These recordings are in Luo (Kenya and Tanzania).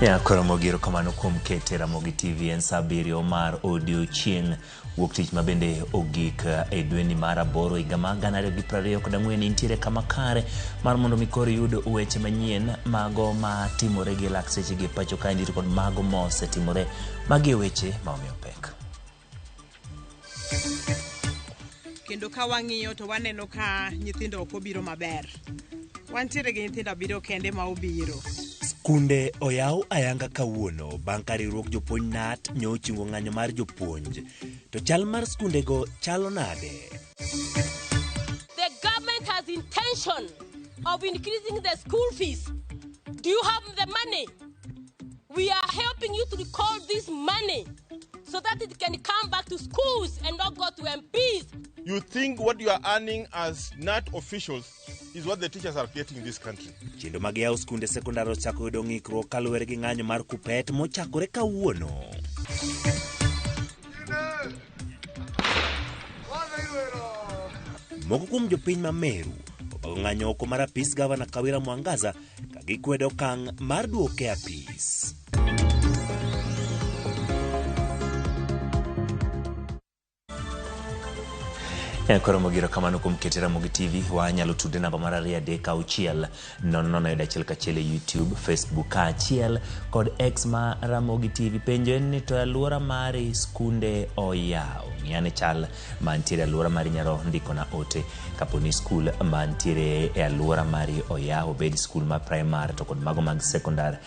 Ya koro mogiro kamano kuom kete Ramogi TV en saa abiriyo mar odiochieng' wuok tich ma bende ogik e dweni mar aboro higa mar 2024. Intiere kama kare mar mondo mi koro iyud weche manyien mago ma timore gi lak seche gi pacho kaendi to kod mago mosetimore. Magi e weche ma omiyo pek. Kendo ka wang'iyo to waneno ka nyithindo ok obiro maber. Wantiere gi nyithindo abiriyo kende ma obiro. Skunde oyaw ayanga kawuono bang' ka riwruog jopuonj KNUT nyo ochungo ng'anyo mar jopuonj. To chal mar skundego chalo nade? The government has intention of increasing the school fees. Do you have the money? We are helping you to recall this money so that it can come back to schools and not go to MPs. You think what you are earning as KNUT officials is what the teachers are getting in this country. Chenro mag yawo skunde sekondar ochako yudo ng'ikruok kaluwore gi ng'anyo mar KUPPET mochakore kawuono. Moko kuom jopiny ma Meru obago ng'anyo oko mar apis gavana Kawira Mwangaza ka gikwedo okang' mar duoke e apis. Koro mogiro kamano kuom kete Ramogi TV wanyalo tude namba mar 2 3 6 0 0 1 1 e YouTube, Facebook kaachiel kod X ma Ramogi TV. Penjo en ni to e alwora mari skunde oyaw. Ng'iyane chal mantiere e alwora mari nyalo ndikona ote kapo ni skul mantiere e alwora mari oyaw, obed skul ma primary to kod mago mag sekondar.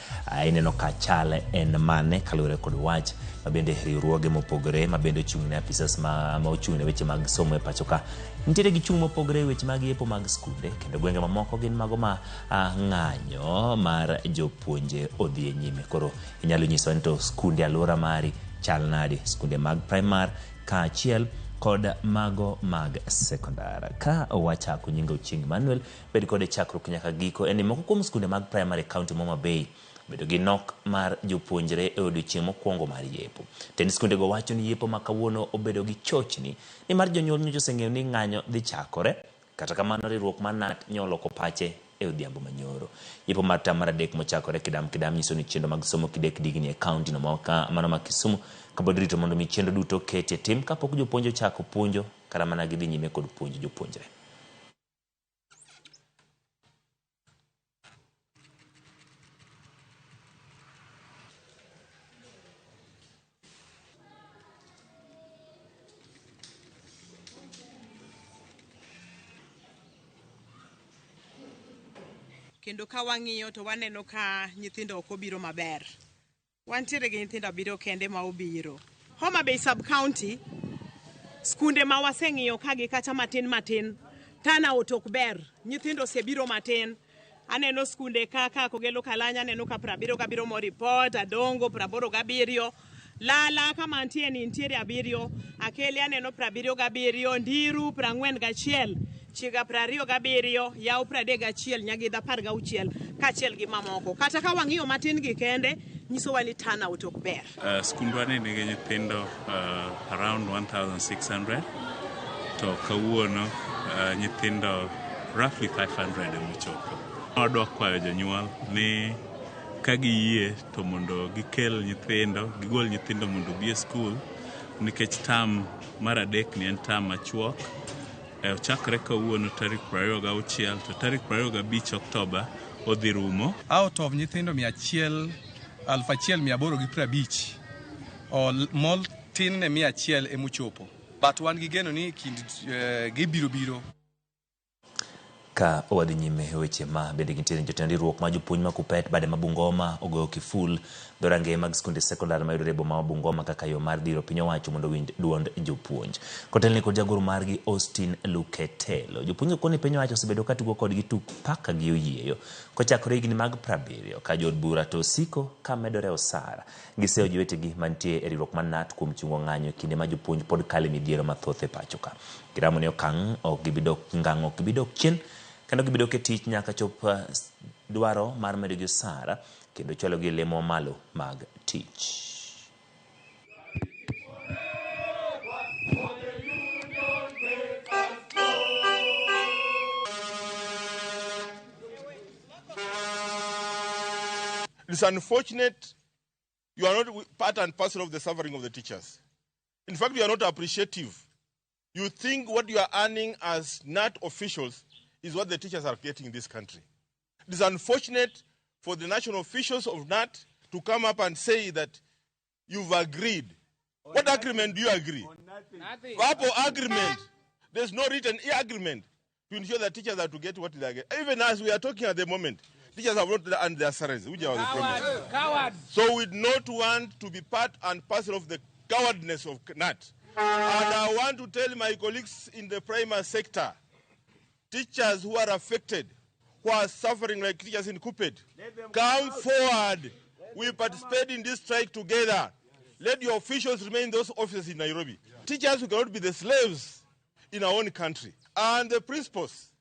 Ineno ka chal en mane kaluwore kod wach mabende riwruoge mopogore mabende ochung' ne apisas ma ochung' ne weche mag somo e pacho ka nitiere gi chung' mopogore e weche mag yepo mag skunde kendo gwenge mamoko gin mago ma ng'anyo mar jopuonje odhi e nyime. Koro inyalo nyiso ni to skunde alwora mari chal nade, skunde mag primar kaachiel kod mago mag sekondar. Ka wachako nyinga Ochieng' Emmanuel, bed kode chakruok nyaka giko en ni moko kuom skunde mag primary e kaunti ma Homa Bay bedo gi nok mar jopuonjre e odiochieng' mokwongo mar yepo. Tend skundego wacho ni yepo ma kawuono obedo gi chochni nimar jonyuol nyocha oseng'eyo ni ng'anyo dhi chakore. Kata kamano riwruok mar KNUT nyo oloko pache e odhiambo manyoro. Yepo mar tam mar adek mochakore kidam kidam nyiso ni chenro mag somo kidek digni e kaunti no mano ma Kisumu kapod irito mondo mi chenro duto oketi e tim kapok jopuonj ochako puonjo kata mana gidhi nyime kod puonjo jopuonjre. Kendo ka wang'iyo to waneno ka nyithindo ok obiro maber. Wantiere gi nyithindo abiriyo kende ma obiro. Homa Bay sub county, skunde ma waseng'iyo ka gi kata matin matin, turnout ok ber. Nyithindo osebiro matin. Aneno skunde kaka Kogelo Kalanya, aneno ka 77 mo report, Adongo 87, Lala kama antie ni nitiere abiriyo, Akeli aneno 77, Ndiru 41, Chiga 27, Yaw 31, Nyagidha 16, kaachiel gi mamoko. Kata ka wang'iyo matin gi kende, nyisowa ni turnout ok ber. Skundwa ni nigi nyithindo around 1600 to kawuono nyithindo roughly 500 emochopo. Wadwa kwayo jonyuol ni ka giyie to mondo gikel nyithindo, gigol nyithindo mondo obi e skul nikech term mar adek ni en term machuok. Ochakre kawuono tarik 26 to tarik 25 Oktoba odhi rumo. Out of nyithindo mia achiel, aluf achiel mia aboro gi prabich, mol tin ne mia achiel emochopo. But wan gi geno ni kind gibiro biro. Ka wadhi nyime weche ma bende gintiere jotend riwruok ma jopuonj ma KUPPET bade ma Bungoma ogoyo kiful dhorangeye mag skunde sekondar mayudore e boma ma Bungoma kaka yo mar dhiro piny owacho mondo owinj duond jopuonj. Kotelni kod jagoro margi Austin Luketelo. Jopuonj koni piny owacho osebedo ka tugo kodgi tuk paka gi oyieyo kochakore higni mag 70 ka jood bura to osiko ka medore osara. Giseyo jowetegi mantie e riwruok mar KNUT kuom chungo ng'anyo e kinde ma jopuonj pod kale midhiero mathoth e pacho ka. Giramo ni okang' ok gibi dok ngang' ok gibi dok chien kendo gibi dok e tich nyaka chop dwaro mar medo gi osara kendo chwalo gi lemo malo mag tich. It's unfortunate you are not part and parcel of the suffering of the teachers. In fact, you are not appreciative. You think what you are earning as NAT officials is what the teachers are getting in this country. It is unfortunate for the national officials of NAT to come up and say that you've agreed. What agreement do you agree? Verbal agreement. There's no written agreement to ensure that teachers are to get what they are getting. Even as we are talking at the moment, teachers have not earned their salaries, which are the promise. So we do not want to be part and parcel of the cowardness of KNUT. And I want to tell my colleagues in the primary sector, teachers who are affected, who are suffering like teachers in KUPPET, come forward. We participate in this strike together. Let your officials remain those officers in Nairobi. Teachers who cannot be the slaves in our own country. And the principals,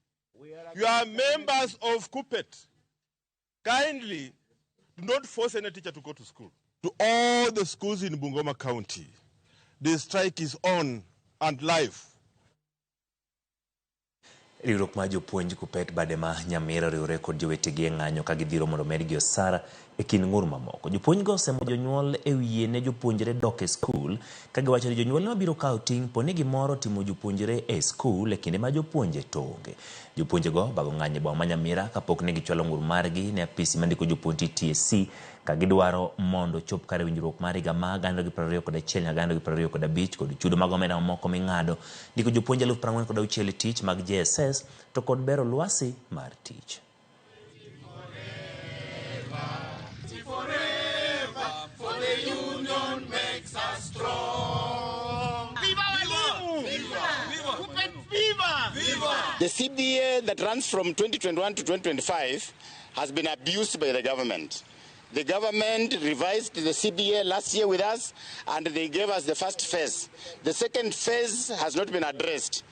you are members of KUPPET. Kindly, do not force any teacher to go to school. To all the schools in Bungoma County, the strike is on and live. Riwruok mar jopuonj KUPPET bade ma Nyamira oriwore kod jowetegi e ng'anyo ka gidhiro mondo medgi osara e kind ng'ur mamoko. Jopuonjgo osemo jonyuol e yie ne jopuonjre dok e skul ka giwacho ni jonyuol ema biro kawo ting' po ni gimoro otimo jopuonjre e skul e kinde ma jopuonje to onge. Jopuonjego bago ng'anyo e boma ma Nyamira kapok ne gichwalo ng'ur margi ne apisi mandiko jopuonj TSC ka gidwaro mondo chop kare winjruok mar higa ma 2021 nyaka 2025 kod chudo mag omenda mamoko ming'ado ndiko jopuonj 46,000 e tich mag JSS to kod bero lwasi mar tich. The CBA that runs from 2021 to 2025 has been abused by the government. The government revised the CBA last year with us, and they gave us the first phase. The second phase has not been addressed.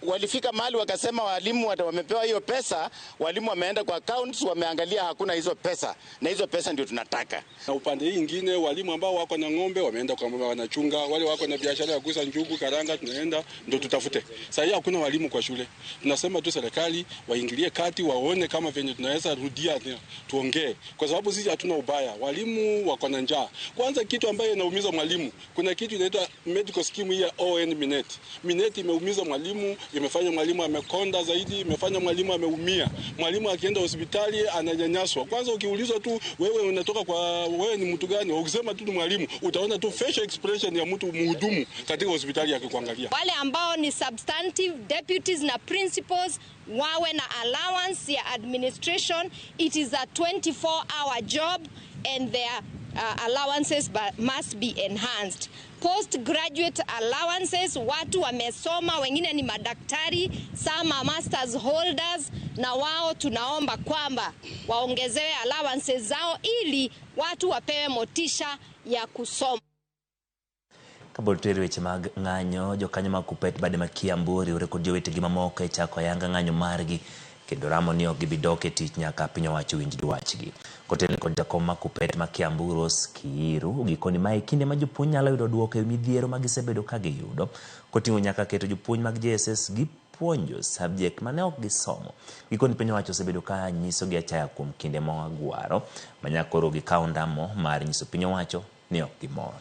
Walifika mahali wakasema walimu wamepewa hiyo pesa, walimu wameenda kwa accounts, wameangalia hakuna hizo pesa, na hizo pesa ndio tunataka. Na upande ingine walimu ambao wako na ng'ombe wameenda kwa wanachunga, wale wako na biashara ya kuuza njugu, karanga, tunaenda ndio tutafute. Sasa hii hakuna walimu kwa shule. Tunasema tu serikali waingilie kati, waone kama venye tunaweza rudia tuongee, kwa sababu sisi hatuna ubaya. Walimu wako na njaa. Kwanza kitu ambaye inaumiza mwalimu, kuna kitu inaitwa medical scheme ya ON Minet. Minet imeumiza mwalimu, imefanya mwalimu amekonda zaidi, imefanya mwalimu ameumia. Mwalimu akienda hospitali ananyanyaswa. Kwanza ukiulizwa tu wewe unatoka kwa wewe ni mtu gani, ukisema tu ni mwalimu, utaona tu facial expression ya mtu mhudumu katika hospitali akikuangalia. Wale ambao ni substantive deputies na principals wawe na allowance ya administration. It is a 24-hour job and their allowances must be enhanced. Postgraduate allowances, watu wamesoma, wengine ni madaktari, some are masters holders, na wao tunaomba kwamba waongezewe allowances zao ili watu wapewe motisha ya kusoma. Kapod tero weche mag ng'anyo, jokanyo mag KUPPET bade ma Kiambu oriwore kod jowetegi mamoko e chako ayanga ng'anyo margi kendo ramo ni ok gibi dok e tich nyaka piny owacho winj dwachgi. Kotelne kod jakom mar KUPPET ma Kiambu Rose Kiiru, gikoni mae e kinde ma jopuonj nyalo yudo duoko e midhiero ma gisebedo ka giyudo, koting'o nyaka keto jopuonj mag JSS gi puonjo subject mane ok gisomo. Gikoni piny owacho osebedo ka nyisogi achaya kuom kinde mogwaro ma nyaka koro gikaw ndamo mar nyiso piny owacho ni ok gimor.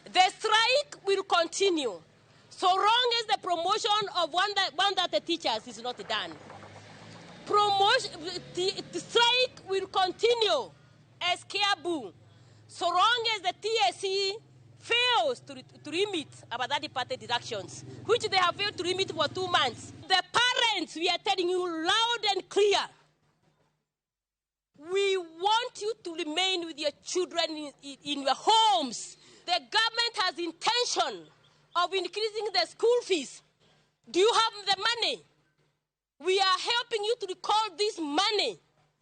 The strike will continue so long as the promotion of 130 teachers is not done. The strike will continue as Kiambu so long as the TSC fails to remit about that departed deductions, which they have failed to remit for 2 months. The parents, we are telling you loud and clear, we want you to remain with your children in your homes. The government has intention of increasing the school fees. Do you have the money? We are helping you to recall this money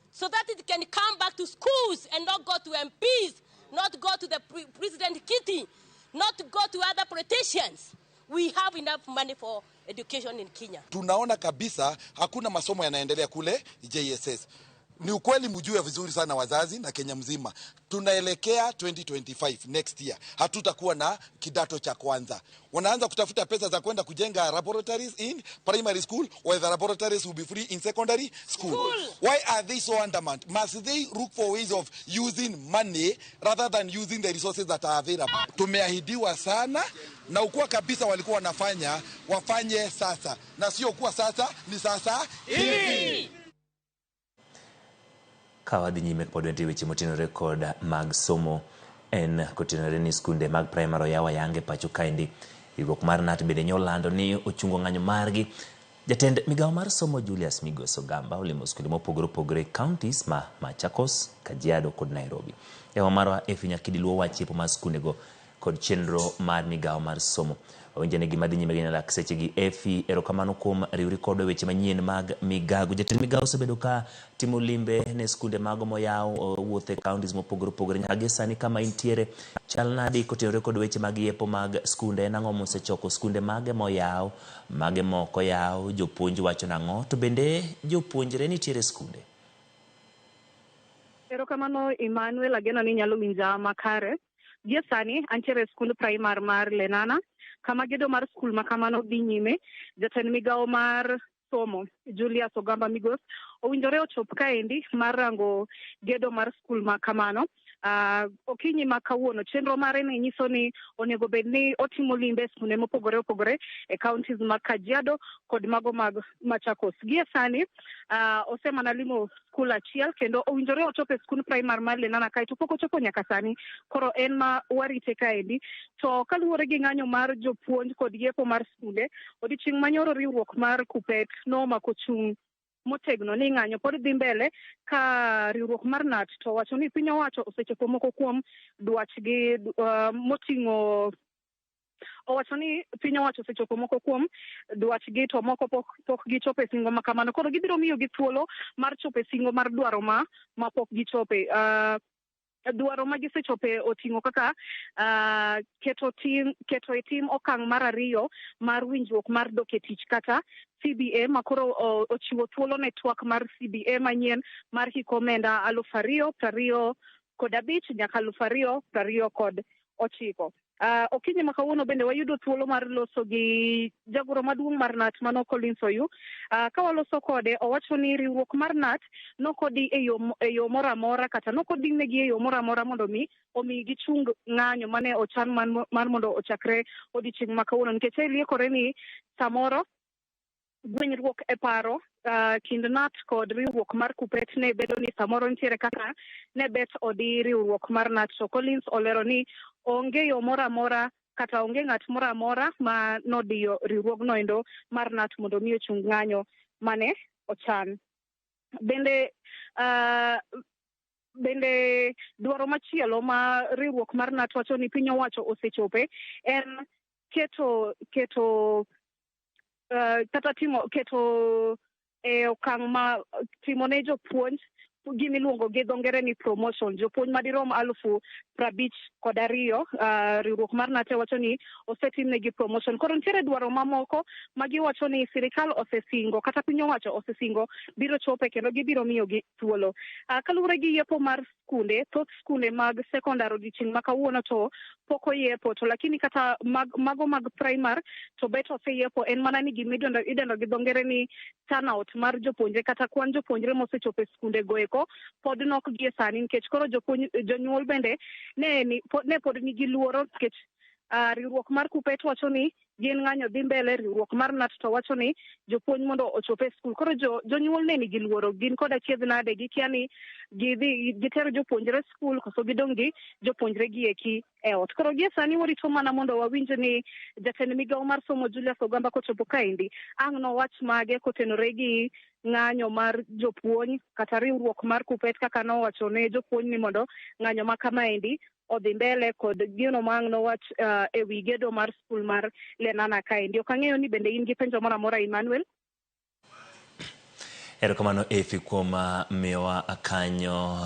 so that it can come back to schools and not go to MPs, not go to the President Kitty, not go to other politicians. We have enough money for education in Kenya. Tunaona kabisa hakuna masomo yanaendelea kule JSS. Ni ukweli mjue vizuri sana wazazi na Kenya mzima, tunaelekea 2025 next year, hatutakuwa na kidato cha kwanza. Wanaanza kutafuta pesa za kwenda kujenga laboratories in primary school or the laboratories will be free in secondary school. Why are they so adamant? Must they look for ways of using money rather than using the resources that are available? Tumeahidiwa sana na ukuwa kabisa walikuwa wanafanya wafanye sasa, na sio kuwa sasa ni sasa hivi. Ka wadhi nyime pod nitie weche motenore kod mag somo en kotenore ni skunde mag primary oyaw ayanga e pacho kaendi. Riwruok mar KNUT bende nyolando ni ochungo ng'anyo margi. Jatend migawo mar somo Julius Migos Ogamba olimo skunde mopogore opogore e counties ma Machakos, Kajiado kod Nairobi. Yawa marwa Effie Nyakidi luwo wach yepo mar skundego kod chenro mar migawo mar somo. Wawinjo ni gima dhi nyime gi nyalak sechegi. Effie, erokamano kuom riwri kodwa e weche manyien mag migago. Jatend migawo osebedo ka timo limbe ne skunde mago moyaw, owuotho e counties mopogore opogore nyaka gi sani kama intiere. Chal nadi kotenore kod weche mag yepo mag skunde? En ang'o mosechoko skunde mage moyaw, mage mok oyaw, jopuonj wacho nang'o, to bende jopuonjre nitiere e skunde? Erokamano Emmanuel, ageno ni inyalo winja makare. Gie sani antiere e skund primar mar Lenana, kama gedo mar skul ma kamano dhi nyime. Jatend migawo mar somo Julius Ogamba Migos owinjore ochop kaendi mar rango gedo mar skul ma kamano. Okinyi ma kawuono chenro mare ne nyiso ni onego bed ni otimo limbe e skunde mopogore opogore e counties mag Kajiado kod mago mag Machakos. Gie sani osemana limo skul achiel kendo owinjore ochop e skund primar mar Lenana kae to pok ochopo nyaka sani, koro en ma warite kaendi. To kaluwore gi ng'anyo mar jopuonj kod yepo mar skunde, odiochieng' manyoro riwruok mar KUPPET nomako chung' motegno ni ng'anyo pod dhi mbele, ka riwruok mar KNUT to wacho ni piny owacho osechopo moko kuom dwachgi moting'o owacho ni piny owacho osechopo moko kuom dwachgi to moko pok gichopo e singo ma kamano. Koro gibiro miyogi thuolo mar chopo e singo mar dwaro ma pok gichope. Dwaro ma gisechope oting'o kaka keto e tim okang' mar ariyo mar winjruok mar dok e tich kata CBA ma koro ochiwo thuolo ne twak mar CBA manyien mar hik omenda 2025 nyaka 2029. Okinyi ma kawuono bende wayudo thuolo mar loso gi jagoro maduong' mar KNUT mano Collins Oyu. Ka waloso kode owacho ni riwruok mar KNUT nokodi e yo moro amora kata nokodingnegi e yo moro amora mondo omi gichung ng'anyo mane ochan mar mondo ochakre odiochieng' ma kawuono, nikech liekore ni samoro gwenyruok e paro kind KNUT kod riwruok mar KUPPET ne bedo ni samoro nitiere kaka ne bet odi riwruok mar KNUT. To Collins olero ni onge yo moro amora kata onge ng'at moro amora ma nodiyo riwruogno endo mar KNUT mondo mi ochung ng'anyo mane ochan. Bende dwaro machielo ma riwruok mar KNUT wacho ni piny owacho osechope en keto kata timo keto e okang' ma timo ne jopuonj gimiluongo gi dho ngere ni promotion. Jopuonj madirom 52,000 riwruok mar KNUT wacho ni osetimnegi promotion. Koro nitiere dwaro mamoko ma giwacho ni sirikal osesingo kata piny owacho osesingo biro chope kendo gibiro miyogi thuolo. Kaluwore gi yepo mar skunde, thoth skunde mag sekondar odiochieng' ma kawuono to pok oyepo, to lakini kata mago mag primar to bet oseyepo, en mana ni gima idendo gi dho ngere ni turnout mar jopuonjre kata kwan jopuonjre mosechopo e skunde go eko pod nok gie sani, nikech koro jonyuol bende ne pod nigi luoro nikech riwruok mar KUPPET wacho ni gin ng'anyo dhi mbele, riwruok mar KNUT to wacho ni jopuonj mondo ochop e skul. Koro jonyuol ne nigi luoro, gin koda chiedh nade, gikia ni gidhi giter jopuonjre skul koso gidong' gi jopuonjre gi eki e ot. Koro gie sani warito mana mondo wawinj ni jatend migawo mar somo Julius Ogamba kochopo kaendi ang' nowach mage kotenore gi ng'anyo mar jopuonj kata riwruok mar KUPPET kaka nowacho ne jopuonj ni mondo ng'anyo ma kamaendi odhi mbele kod gino ma ang' nowach e wi gedo mar skul mar Lenana kaendi. Ok ang'eyo ni bende in gi penjo moro amora Emmanuel? Erokamano Effie kuom miyowa kanyo.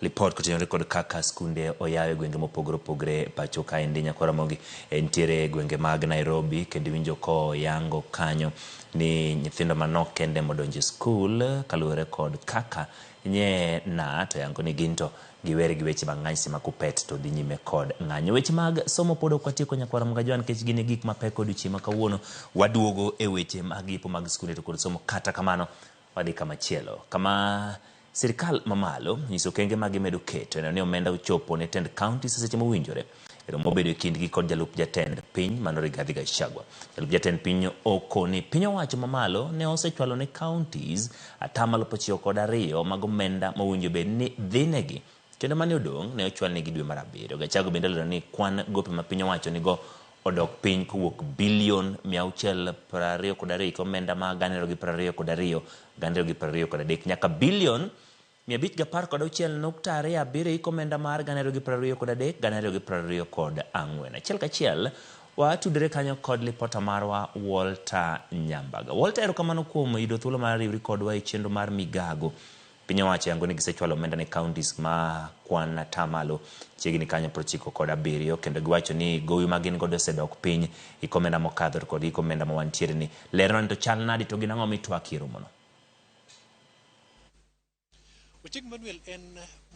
Lipot kotenore kod kaka skunde oyaw e gwenge mopogore opogore e pacho kaendi nyakwar Ramogi entiere e gwenge mag Nairobi kendo iwinjo koyango kanyo ni nyithindo manok kende modonjo e skul kaluwore kod kaka nye na to yango ni gin to giwere gi weche mag ng'any ma kupet to dhi nyime kod ng'anyo. Weche mag somo pod ok watieko nyakwar Ramogi Ajwang' nikech gin e gik mapek odiochieng' ma kawuono. Waduogo e weche mag yepo mag skunde to kod somo kata kamano wadhi kamachielo kama sirikal mamalo nyiso okenge ma gimedo keto neno ni omenda ochopo ne tend counties e seche mowinjore. E romo mobedo e kindgi kod jalup jatend piny mano Rigathi Gachagua. Jalup jatend piny okoni piny owacho mamalo ne osechwalo ne counties atamalo 92 mag omenda mowinjo bed ni dhinegi kendo mane odong' ne ochwalnegi dwe mar abiriyo. Gachagua bende olero ni kwan gope ma piny owacho nigo odok piny kowuok bilion 622 omenda ma 222 223 nyaka bilion 516.27 hik omenda mar 2023 2024. Achiel kachiel watudore kanyo kod lipota marwa Walter Nyambaga. Walter, erokamano kuom yudo thuolo mar riwri kodwa e chenro mar Migago. Piny owacho yango ni gisechwalo omenda ne counties ma kwan atamalo chiegni kanyo 97 kendo giwacho ni gowi ma gin godo osedok piny hik omenda mokadho to kod hik omenda ma wantiere ni. Lerna ni to chal nadi to gin ang'o mitwakie e romono? Ochieng Manuel en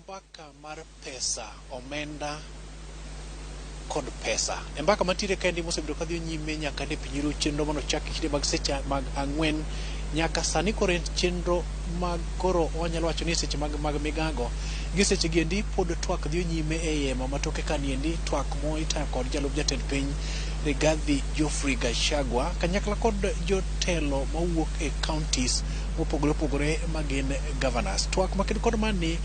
mbaka mar pesa, omenda kod pesa. E mbaka mantiere kaendi mosebedo kadhi nyime nyaka ne piny ru chenro manochak e kinde mag seche mag ang'wen nyaka sani koro en chenro mag koro wanyalo wacho ni seche mag, mag migago gi seche gi endi pod twak dhi nyime e hema matoke kaniendi twak mo itayo kod jalup jatend piny Rigathi Geoffrey Gachagua kanyakla kod jotelo mawuok e counties mopogore opogore magin governors. Twak maked kod mani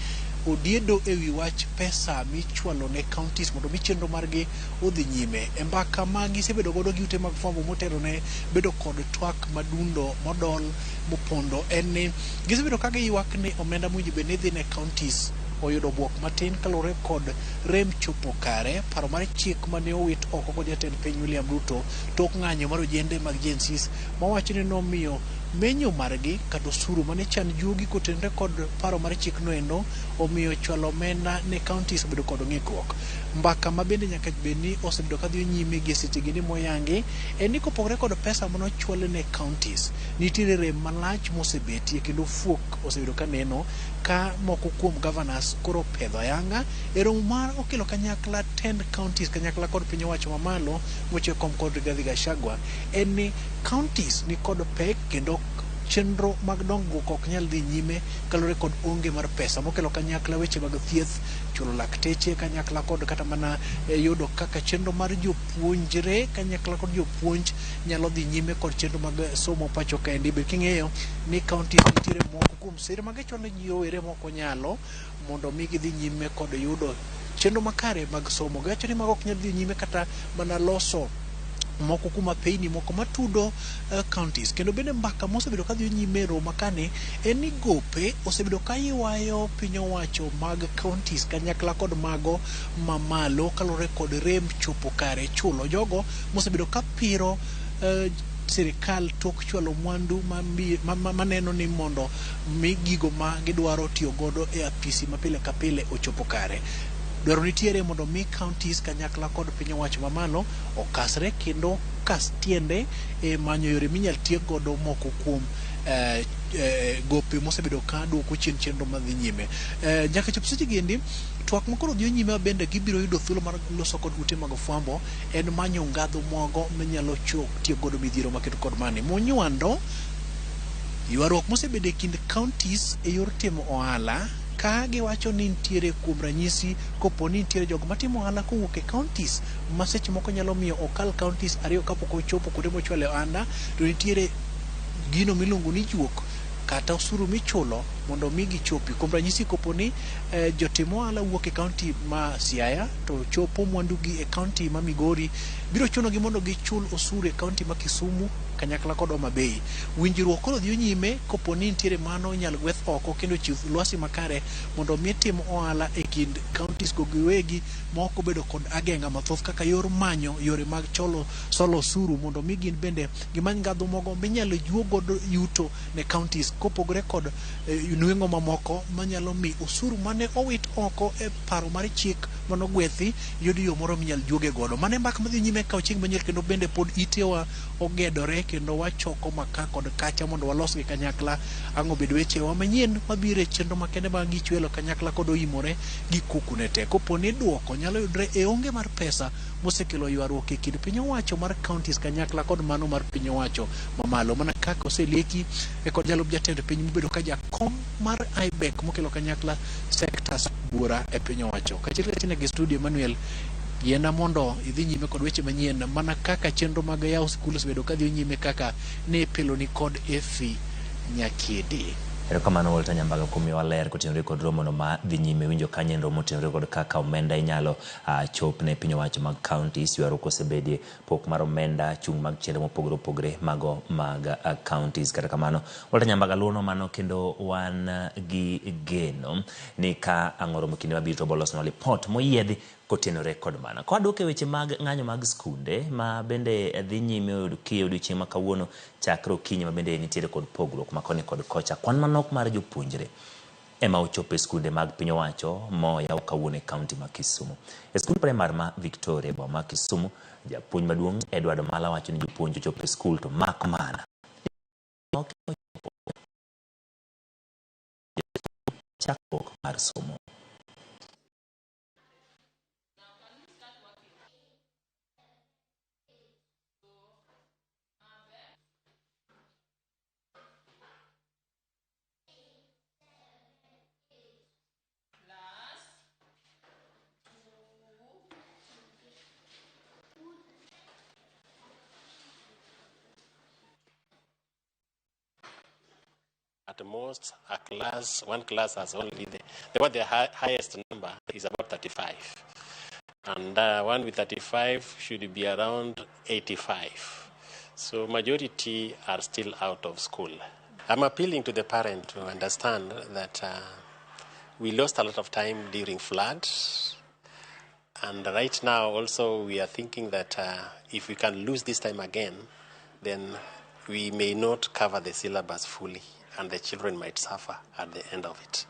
odiedo e wi wach pesa michwalo ne counties mondo mi chenro margi odhi nyime. E mbaka ma gisebedo godo gi ute mag fwambo motelo ne bedo kod twak madundo modol mopondo en ni gisebedo ka giywak ni omenda mowinjo bed ni dhi ne counties oyudo bwok matin kaluwore kod rem chopo kare paro mar chik mane owit oko kod jatend piny William Ruto tok ng'anyo mar ojende mag Gen Zs mawacho ni nomiyo menyo margi kata osuru mane chan juogi kotenore kod paro mar chik noendo omiyo chwalo omenda ne counties obedo kod ng'ikruok. Mbaka ma bende nyaka bed ni osebedo kadhi nyime gi seche gi ni moyangi en ni kopogore kod pesa manochwal ne counties nitiere rem malach mosebetie kendo fuok osebedo kaneno ka moko kuom governors koro pedho ayanga e romo mar okelo kanyakla tend counties kanyakla kod piny owacho mamalo mochwe kom kod Rigathi Gachagua en ni counties ni kod pek kendo chenro mag dongruok ok nyal dhi nyime kaluwore kod onge mar pesa mokelo kanyakla weche mag thieth, chulo lakteche kanyakla kod kata mana yudo kaka chenro mar jopuonjre kanyakla kod jopuonj nyalo dhi nyime kod chenro mag somo pacho kaendi. Ber king'eyo ni counties nitiere moko kuom sir ma gichulo ji rowere mok onyalo mondo mi gidhi nyime kod yudo chenro makare mag somo. Giwacho ni mago ok nyal dhi nyime kata mana loso moko kuom apeyni moko matudo counties. Kendo bende mbaka mosebedo kadhi nyime e romo kani en ni gope osebedo ka ywayo piny owacho mag counties kanyakla kod mago mamalo kaluwore kod rem chopo kare chulo jogo mosebedo ka piro sirikal tok chwalo mwandu maneno ni mondo mi gigo ma gidwaro tiyo godo e apisi ma pile ka pile ochopo kare. Dwaro nitiere mondo mi counties kanyakla kod piny owacho mamalo okasre kendo kas tiende e manyo yore minyal tiek godo moko kuom gope mosebedo ka duoko chien chenro madhi nyime. Nyaka chop seche gi endi twak makoro dhi nyime bende gibiro yudo thuolo mar loso kod ute mag fwambo en manyo ngadho mogo minyalo tiek godo midhiero maketo kod mani. Monywando ywaruok mosebedo e kind counties e yor timo ohala ka giwacho ni nitiere kuom ranyisi kopo ni nitiere jogo matimo ohala kowuok e counties ma seche moko nyalo miyo okal counties ariyo kapok ochopo kuonde mochwale ohanda to nitiere gino miluongo ni juok kata osuru michulo mondo mi gichopi. Kuom ranyisi kopo ni jotim ohala wuok e county ma Siaya to chopo mwandu gi e county ma Migori biro chunogi mondo gichul osuru e county ma Kisumu kanyakla kod Homa Bay. Winjruok koro dhi nyime kopo ni nitiere mano inyalo gweth oko kendo chiw lwasi makare mondo mi tim ohala e kind counties go giwegi ma ok obedo kod ageng'a mathoth kaka yor manyo yore mag cholo solo osuru mondo mi gin bende gimany ngadho mogo minyalo juo godo yuto ne counties kopogore kod Nweng'o mamoko manyalo mi osuru mane owit oko e paro mar chik manogwethi yud yo moro minyal juoge godo. Mane mbaka madhi nyime ka Ochieng Manuel, kendo bende pod itewa ogedore kendo wachoko maka kod kacha mondo walosgi kanyakla. Ang' obed wechewa manyien mabiro e chenro makende mag gichwelo kanyakla kod oimore gi kuku ne te. Kopo ni duoko nyalo yudre e onge mar pesa mosekelo ywaruok e kind piny owacho mar counties kanyakla kod mano mar piny owacho mamalo, mana kaka oselieki e kod jalup jatend piny mobedo ka jakom mar IBEC mokelo kanyakla sectors buora e piny owacho. Kachiel kachiel gi studio Emmanuel, yiena mondo idhi nyime kod weche manyien mana kaka chenro mag yawo sikul osebedo kadhi nyime kaka ne ipiloni kod Effie Nyakidi. Erokamano Walter Nyambaga kuom miyowa ler kotenore kod romono ma dhi nyime. Winjo kanyo en romo motenore kod kaka omenda inyalo chop ne piny owacho mag counties, ywaruok osebedie, pok mar omenda, chung' mag chenro mopogore opogore mago mag counties. Kata kamano, Walter Nyambaga luwono mano kendo wan gi geno ni ka ang' oromo kinde mabiro to bolosnwa lipot moyiedhi kotenore kod mano. Ka wadok e weche mag ng'anyo mag skunde ma bende dhi nyime odiochieng' ma kawuono chakre okinyi ma bende nitiere kod pogruok ma koni kod kocha. Kwan manok mar jopuonjre ema ochopo e skunde mag piny owacho moyaw kawuono e kaunti ma Kisumu. E skund primar ma Victoria e boma ma Kisumu, japuonj maduong' Edward Omala wacho ni jopuonj ochopo e skul to mak mana chakruok mar somo. At most, a class, one class has only the highest number is about 35. And one with 35 should be around 85. So majority are still out of school. I'm appealing to the parent to understand that we lost a lot of time during floods. And right now also we are thinking that if we can lose this time again, then we may not cover the syllabus fully and the children might suffer at the end of it.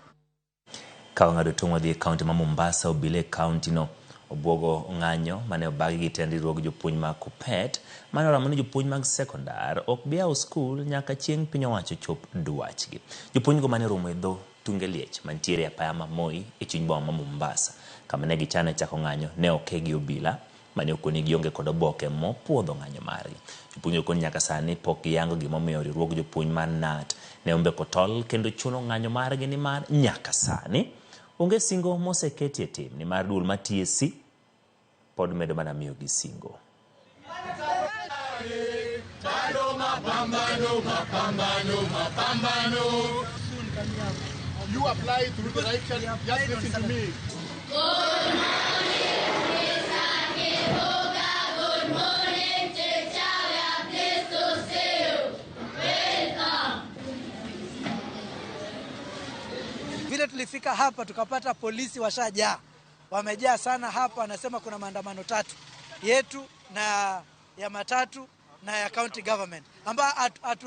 Ka wang'ado tong' wadhi e kaunti ma Mombasa, obila e kaunti no obwogo ng'anyo mane obagi gi tend riwruog jopuonj mag KUPPET mane oramo ni jopuonj mag sekondar ok bi yawo skul nyaka chieng' piny owacho chop dwachgi. Jopuonjgo mane oromo e dho tunge liech mantiere e apaya ma Moi e chuny boma ma Mombasa kama ne gichano chako ng'anyo ne oke gi obila mane okoni gionge kod oboke mopuodho ng'anyo margi. Jopuonj okoni nyaka sani pok giyango gimomiyo riwruog jopuonj mar KNUT ne ombeko tol kendo chuno ng'anyo margi nimar nyaka sani onge singo moseketi e tim nimar duol mar TSC pod medo mana miyogi singo. Mapambano, mapambano, mapambano. You apply through the right channel. Just listen to me. Good morning, Mr. Kibuga. Good morning, teacher. We are pleased to see you. Welcome. Vile tulifika hapa tukapata polisi washajaa, wamejaa sana hapa. Wanasema kuna maandamano tatu, yetu na ya matatu na ya county government, ambayo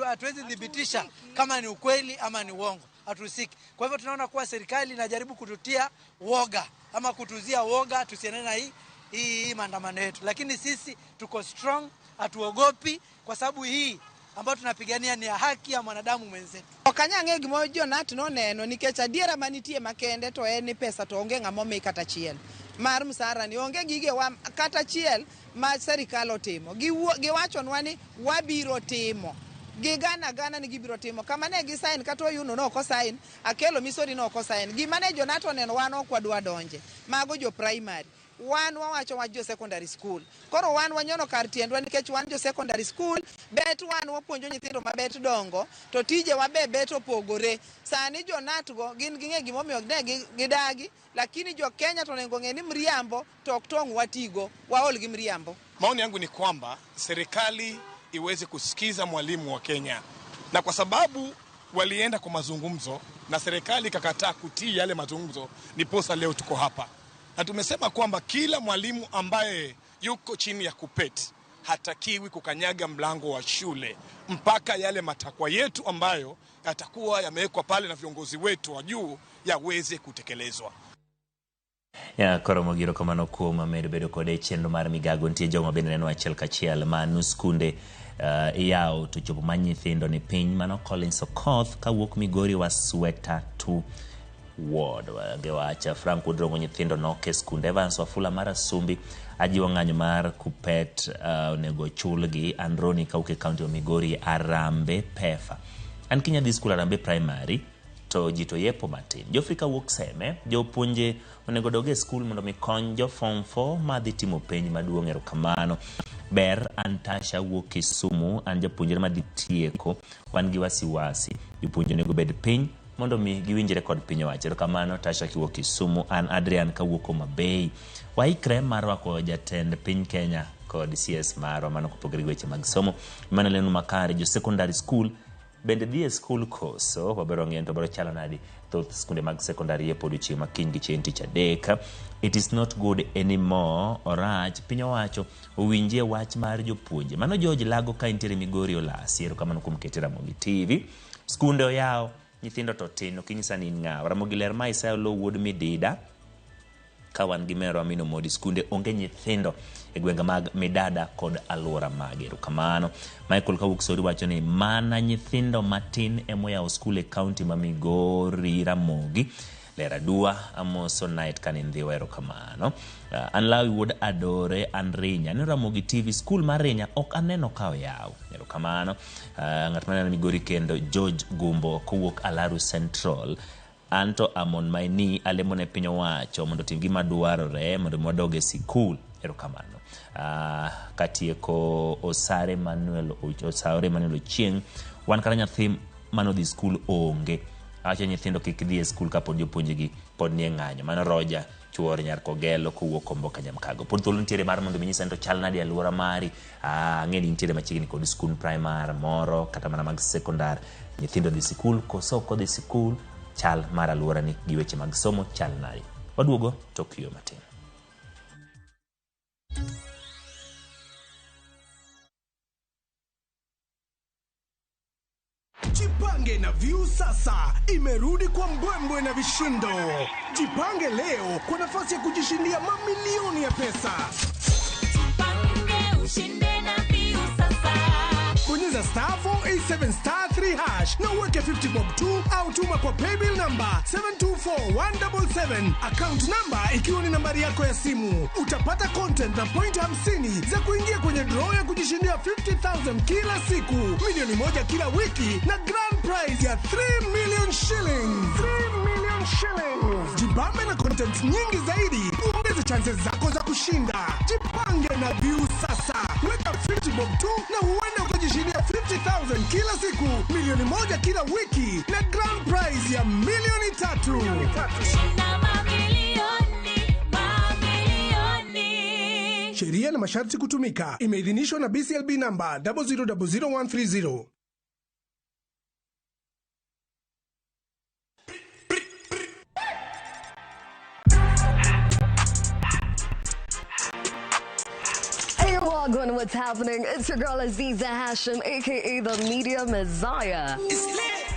hatuwezi thibitisha kama ni ukweli ama ni uongo, hatuhusiki. Kwa hivyo tunaona kuwa serikali inajaribu kututia woga ama kutuzia woga tusiendelee na hii maandamano yetu, lakini sisi tuko strong, hatuogopi kwa sababu hii ambayo tunapigania ni ya haki ya mwanadamu mwenzetu. Ok anyal ng'eyo gima jo-KNUT noneno nikech adiera manitie makende to en ni pesa to onge ng'ama omi kata achiel mar msara ni onge gigewa kata achiel ma serikal otimo. Giwachonwa ni wabiro timo gigana gana ni gibiro timo kama ne gi sign kata Oyuno no ok osign, Akelo Misori no ok osign. Gima ne jo-KNUT oneno wan ok wadwa donje mago jo primary, wan wawacho wach jo secondary school. Koro wan wanyono kar tiendwa nikech wan jo secondary school, bet wan wapuonjo nyithindo mabet dongo to tijewa be bet opogore. Sani jo-KNUT go gin ging'e gimomiyo ne gidagi, lakini jo Kenya to onego ng'e ni mriambo to ok tong' watigo, waol gi mriambo. Maoni yangu ni kwamba serikali iweze kusikiza mwalimu wa Kenya, na kwa sababu walienda kwa mazungumzo na serikali ikakataa kutii yale mazungumzo, ndiposa leo tuko hapa na tumesema kwamba kila mwalimu ambaye yuko chini ya KUPPET hatakiwi kukanyaga mlango wa shule mpaka yale matakwa yetu ambayo yatakuwa yamewekwa pale na viongozi wetu wa juu yaweze kutekelezwa. Ya, koro mogiro kamano kuom medo bedo kode e chenro mar migago. Nitie jogo ma bende neno achiel kachiel ma nus skunde iyawo to chopo ma nyithindo ni piny. Mano Collins Okoth kawuok Migori wa Sweta 2 Ward. Wange wacha Frank Odrongo nyithindo nok e skunde. Evans Wafula mar Asumbi ajiwo ng'anyo mar Kupet onego chulgi. Androni kawuok e kaunti ma Migori Arambe Pefa. An kinya dhi skul Arambe Primary to ji to yepo matin. Geoffrey kawuok Seme, jopuonje onego dog e skul mondo mi kony jo form 4 madhi timo penj maduong'. Erokamano. Ber Antasha wuok Kisumu, an japuonjre madhi tieko, wan gi wasiwasi. Jopuonje onego bed piny mondo mi giwinjre kod piny owacho. Erokamano Tasha kiwuok Kisumu. An Adrian kawuok Homa Bay. Waikre mar rwako jatend piny Kenya kod CS marwa mano kopogore gi weche mag somo. Emmanuel Enu Makare, jo secondary school bende dhi e skul koso? Wabiro ng'eyo to biro chalo nadi. Thoth skunde mag sekondari yepo odiochieng' ma kiny gi chieng' tich adek. It is not good anymore. Orach piny owacho owinjie wach mar jopuonje. Mano George Lago ka intiere Migori Olasi. Erokamano kuom kete Ramogi TV. Skunde oyaw, nyithindo to tin, ok inyisa ni in ng'awa. Ramogi ler ma Isaya Oloo wuod Midida. Ka wan gi merwa Amino Modi, skunde onge nyithindo e gwenge mag Midada kod alwora mage. Erokamano. Michael kawuok Sori wacho ni mana nyithindo matin emoyawo skul e kaunti ma Migori Ramogi. Ler adua amoso night kani ndhiwa. Erokamano. An Lawi wuod Adore an Rinya. Aneno Ramogi TV skul mar Rinya ok aneno ka oyaw. Erokamano. Ng'at maneno Migori kendo George Gumbo kowuok Alaru Central. Anto amon my knee alemo ne piny owacho mondo otim gima dwarore mondo mi wadog e sikul. Erokamano. Katieko Osare Manuel Osaore Manuel Ochieng', wan kata nyathi manodhi skul onge. Awacho nyithindo kik dhi e skul kapod jopuonjgi pod nie ng'anyo. Mano Roger Chuor nyar Kogelo kowuok Komboka Nyamkago. Pod thuolo nitiere mar mondo mi inyisa ni to chal nade e alwora mari. Ang'e ni intiere machiegni kod skul primar moro kata mana mag sekondar. Nyithindo dhi sikul koso ok odhi sikul? Chal mar alworani gi weche mag somo chal nade? Waduogo tok yueyo matin. Jipange na Viusasa imerudi kwa mbwembwe na vishindo. Jipange leo kwa nafasi ya kujishindia mamilioni ya pesa. Jipange ushinde na Viusasa. Bonyeza star 487 star 3 hash na uweke 50 bob 2 au tuma kwa paybill number 724177, account number ikiwa ni nambari yako ya simu. Utapata content na point 50 za kuingia kwenye draw ya kujishindia 50,000 kila siku, milioni 1 kila wiki na grand prize ya 3 million shillings. 3 million shillings. Jibambe na content nyingi zaidi, uongeze chances zako za kushinda. Jipange na Viusasa. Weka 50 bob 2 na huenda ukajishindia 50,000 kila siku, milioni 1 kila wiki na grand prize ya milioni 3. Shinda mamilioni, mamilioni. Sheria na masharti kutumika. Imeidhinishwa na BCLB number 0000130. Hey, welcome. What's happening? It's your girl Aziza Hashim, aka the Media Messiah.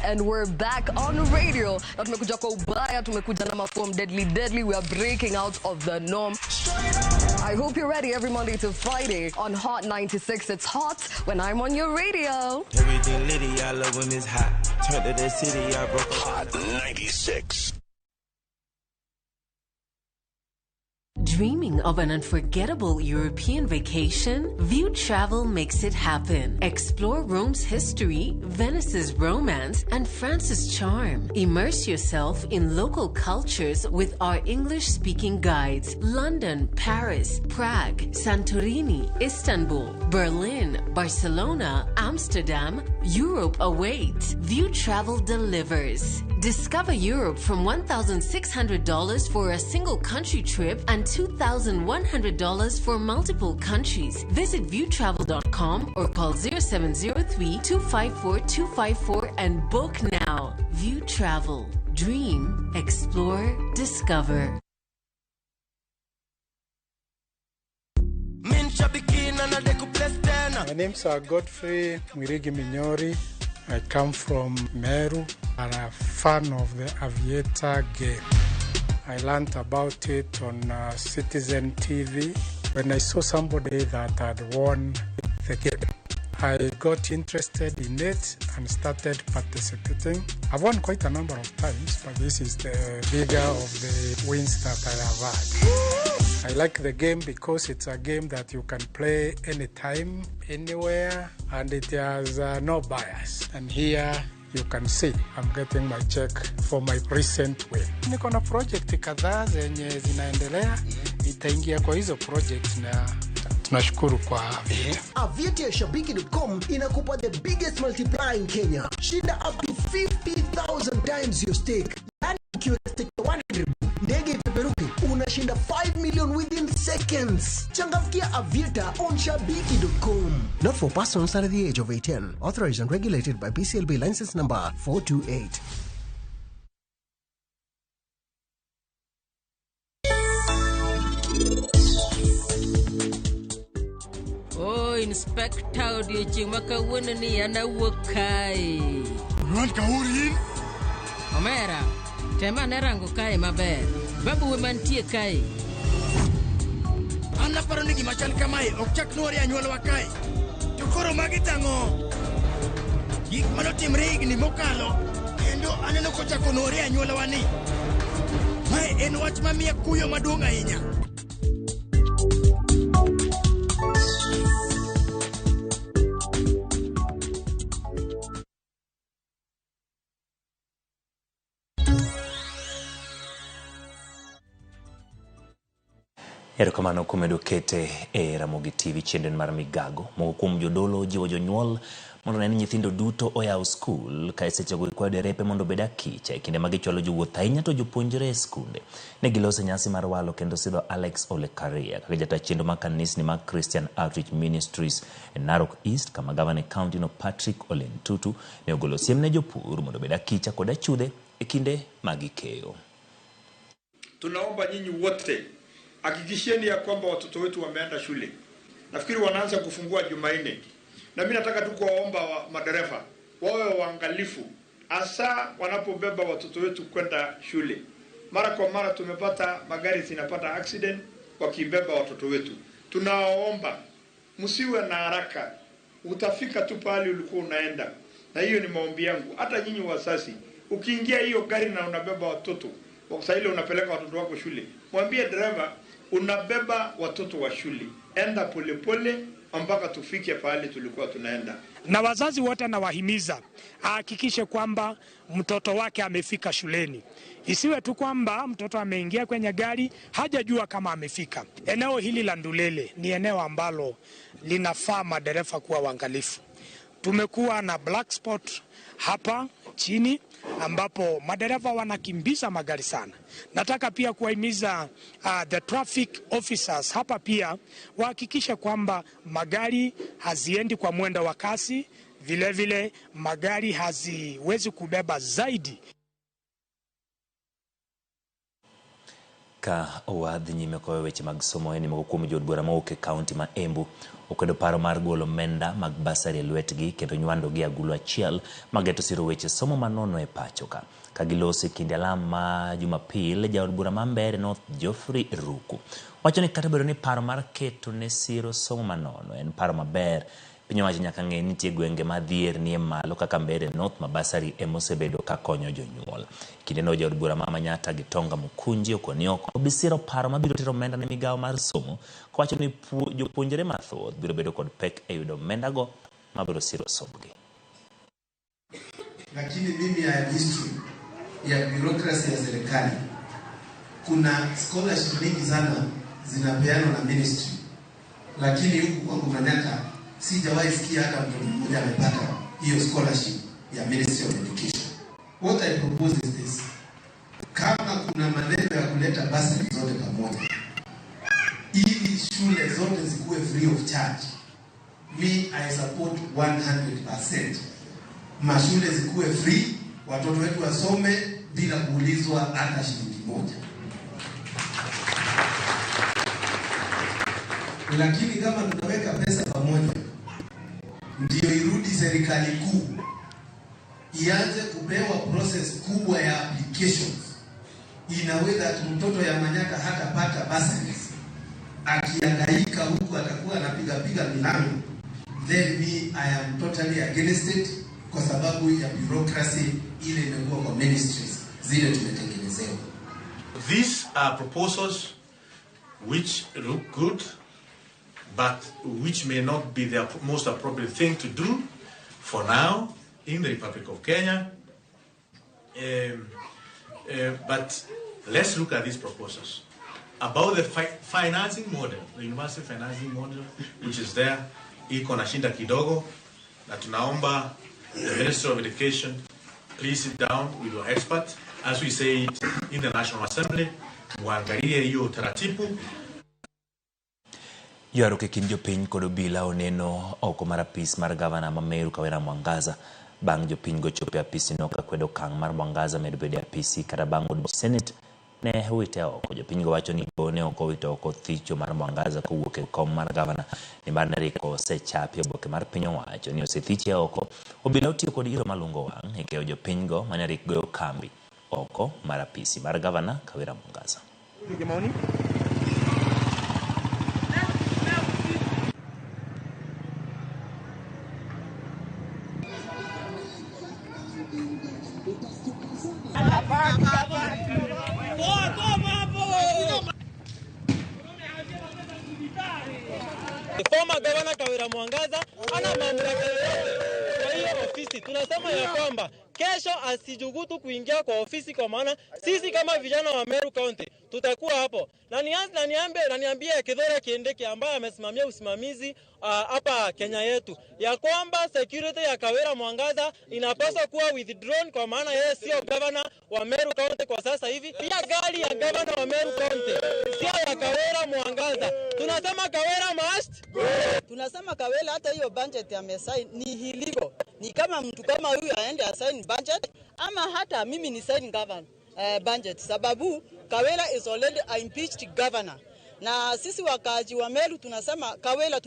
And we're back on radio. Na tumekuja kwa ubaya, tumekuja na maform deadly deadly. We are breaking out of the norm. I hope you're ready every Monday to Friday on Hot 96. It's hot when I'm on your radio. Everything litty, I love when it's hot. Turned to the city, I broke Hot 96. Dreaming of an unforgettable European vacation? View Travel makes it happen. Explore Rome's history, Venice's romance, and France's charm. Immerse yourself in local cultures with our English-speaking guides. London, Paris, Prague, Santorini, Istanbul, Berlin, Barcelona, Amsterdam. Europe awaits. View Travel delivers. Discover Europe from $1,600 for a single country trip and $2,100 for multiple countries. Visit viewtravel.com or call 0703-254-254 and book now. View Travel. Dream, explore, discover. My name's Godfrey Mwirigi Minyori. I come from Meru and I'm a fan of the Aviator game. I learned about it on Citizen TV when I saw somebody that had won the game. I got interested in it and started participating. I've won quite a number of times, but this is the bigger of the wins that I have had. I like the game because it's a game that you can play anytime, anywhere, and it has no bias. And here you can see I'm getting my check for my recent win. Niko na project kadhaa zenye zinaendelea, itaingia kwa hizo project na tunashukuru kwa Aviator. Aviator ya Shabiki.com inakupa the biggest multiplier in Kenya. Shinda up to 50,000 times your stake. Yani ukiweka stake 100 ndege ipeperuke, unashinda 5 million within seconds. Changamkia Aviator on Shabiki.com. Not for persons under the age of 18. Authorized and regulated by BCLB license number 428. Oh, Inspector odiochieng' ma kawuono ni an awuok kae. Wan kauri in? Omera, tem ane rango kae maber. Babuwe mantie kae. An aparo ni gima chal kamae ok chak nwore e anyuolawa kae. To koro magi tang'o? Gik manotimre higni mokalo kendo aneno kochako nwore e anyuolawa ni. Mae en wach mamiya kuyo maduong' ahinya. Erokamano kumedo kete e Ramogi TV chenro mar Migago. Moko kuom jodolo jiwo jonyuol mondo one ni nyithindo duto oyaw skul ka e sechego gikwayo derepe mondo obed akicha e kinde ma gichwalo jowuoth ahinya to jopuonjre e skunde. Ne giloso nyasi mar walo kendo sidho Alex Ole Karia kaka jata chenro mar kanisni mag Christian Outreach Ministries e Narok East kama gavana e kaunti no Patrick Ole Ntutu ne ogolo siem ne jopur mondo obed akicha kod achudhe e kinde ma gikeyo. Tunaomba nyinyi wote hakikisheni ya kwamba watoto wetu wameenda shule. Nafikiri wanaanza kufungua Jumanne. Na mimi nataka tu kuwaomba madereva wawe waangalifu hasa wanapobeba watoto wetu kwenda shule. Mara kwa mara tumepata magari zinapata accident wakibeba watoto wetu. Tunawaomba msiwe na haraka. Utafika tu pale ulikuwa unaenda. Na hiyo ni maombi yangu. Hata nyinyi wazazi, ukiingia hiyo gari na unabeba watoto, kwa ile unapeleka watoto wako shule, mwambie dereva unabeba watoto wa shule, enda polepole mpaka tufike pale tulikuwa tunaenda. Na wazazi wote nawahimiza ahakikishe kwamba mtoto wake amefika shuleni. Isiwe tu kwamba mtoto ameingia kwenye gari hajajua kama amefika. Eneo hili la Ndulele ni eneo ambalo linafaa madereva kuwa waangalifu. Tumekuwa na black spot hapa chini ambapo madereva wanakimbiza magari sana. Nataka pia kuwahimiza the traffic officers hapa pia wahakikishe kwamba magari haziendi kwa mwendo wa kasi, vile vile magari haziwezi kubeba zaidi. Ka wadhi nyime kowe weche mag somo en moko kuom jood bura mowuok e kaunti ma Embu okwedo paro mar golo omenda mag basari e lwetgi kendo nywando gi agulu achiel mageto siro weche somo manono e pacho ka. Ka giloso e kinde alam ma Jumapil, jaod bura ma Mbeere North Geoffrey Ruku wacho ni kata obedo ni paro mar keto ne siro somo manono en paro maber, piny owacho nyaka ng'e ni nitie gwenge ma dhier nie malo kaka Mbeere North ma basari ema osebedo ka konyo jonyuol. Kindeno jaod bura ma Manyatta Gitonga Mukunji okoni ok obi siro paro mabiro tero omenda ne migawo mar somo kowacho ni jopuonjre mathoth biro bedo kod pek e yudo omendago mabiro siro sombgi. Lakini mimi ya history ya bureaucracy ya serikali, kuna scholarship mingi sana zinapeanwa na ministry, lakini huku kwangu Manyatta sijawahi sikia hata mtoto mmoja amepata hiyo scholarship ya Ministry of Education. What I propose is this: kama kuna maneno ya kuleta basari zote pamoja ili shule zote zikuwe free of charge, me I support 100%. Mashule zikuwe free, watoto wetu wasome bila kuulizwa hata shilingi moja. Lakini kama tunaweka pesa pamoja ndio irudi serikali kuu, ianze kupewa process kubwa ya applications in a way that mtoto ya Manyatta hatapata bursaries akiangaika huku atakuwa anapiga piga milango, then me I am totally against it kwa sababu ya bureaucracy ile imekuwa kwa ministries zile tumetengenezewa. These are proposals which look good but which may not be the most appropriate thing to do for now in the Republic of Kenya. But let's look at these proposals. About the financing model, the university financing model, which is there, iko na shinda kidogo, na tunaomba the Minister of Education, please sit down with your expert, as we say it in the National Assembly, muangalie hiyo utaratibu. Ywaruok e kind jopiny kod obila oneno oko mar apis mar gavana ma Meru Kawira Mwangaza bang' jopiny go chopo e apisino ka kwedo okang' mar Mwangaza medo bedo e apisi kata bang' od Senate ne owite oko. Jopiny go wacho ni go ne ok owito oko thicho mar Mwangaza kowuok e kom mar gavana nimar ne riko osechapi oboke mar piny owacho ni osethiche oko. Obila otiyo kod iro malungo wang' e keyo jopiny go mane rik goyo kambi oko mar apisi mar gavana Kawira Mwangaza. Former Governor Kawira Mwangaza ana mamlaka yoyote kwa hiyo ofisi. Tunasema ya kwamba kesho asijugutu kuingia kwa ofisi, kwa maana sisi kama vijana wa Meru County tutakuwa hapo. Na niambie Kithure Kindiki ambaye amesimamia usimamizi hapa Kenya yetu ya kwamba security ya Kawira Mwangaza inapaswa kuwa withdrawn, kwa maana yeye sio governor wa Meru County kwa sasa hivi. Pia gari ya governor wa Meru County sio ya Kawira Mwangaza. Tunasema Kawira must go. Tunasema Kawira hata hiyo budget amesign ni illegal. Ni kama mtu kama huyu aende asign budget ama hata mimi ni sign governor budget, sababu Kawira is already a impeached governor. Na sisi wakaaji wa Meru tunasema Kawira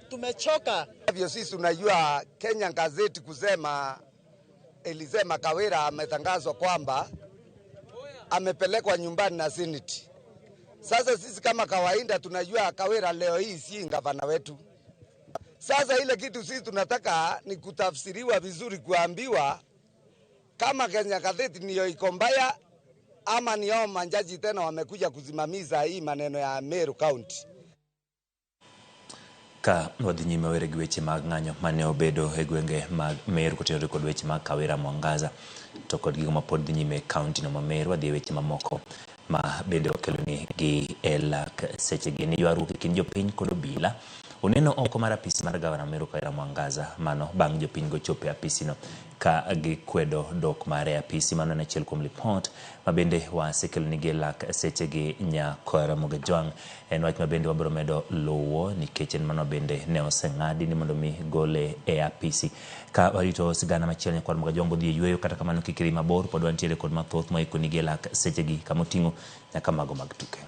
tumechoka. Hivyo sisi tunajua Kenya gazeti kusema ilisema Kawira ametangazwa kwamba amepelekwa nyumbani na Senate. Sasa sisi kama kawaida tunajua Kawira leo hii si gavana wetu. Sasa ile kitu sisi tunataka ni kutafsiriwa vizuri, kuambiwa kama Kenya gazeti niyo iko mbaya ama ni hao manjaji tena wamekuja kusimamiza hii maneno ya Meru County. Ka wadhi nyime were gi weche mag ng'anyo mane obedo e gwenge mag Meru kotenore kod weche mag Kawira Mwangaza to kod gigo mapod dhi nyime e kaunti no ma Meru. Wadhi e weche mamoko ma bende okeloni gi e lak sechegi ni ywaruok e kind jopiny kod obila oneno oko mar apisi mar gavana Meru Kawira Mwangaza, mano bang' jopiny go chopo e apisino ka gikwedo dok mare e apisi. Mano en achiel kuom lipot ma bende wasekelonigi e lak sechegi Nyakwar Ramogi Jwang'. En wach ma bende wabiro medo luwo nikech en mano bende ne oseng'adi ni mondo mi gole e apisi. Ka warito sigana machielo Nyakwar Ramogi Jwang' bodhi e yweyo, kata kamano kik idhi mabor, pod wantiere kod mathoth moikonigi e lak sechegi kamoting'o nyaka mago mag tuke.